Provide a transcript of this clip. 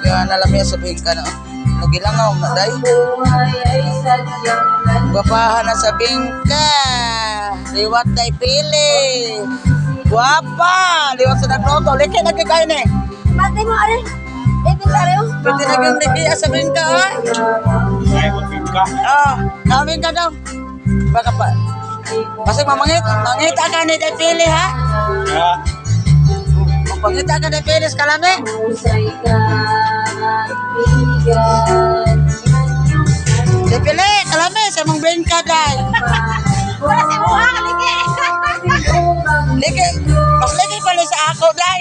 Nalami sa bingka no. Nagilangaw na day. Buhay ay sadyang Gwapahan na sa bingka. Liwat day pili. Guwapa! Liwat sa nagluto. Liki na kayo ni. Pati mo, are. Eh, pinta oh. Pwede na yung liki sa bingka, ah. Ay, magbingka. Ah, kami ka daw. Baka pa. Kasi mamangit, mangita ka ni day pili ha. Ha? Pangita ka ni pili sa kalami. Husay ka, kaibigan. Day pili, kalami sa mong bingka day. Wala si Buha, ligi. Liki, mas liki pala sa ako day.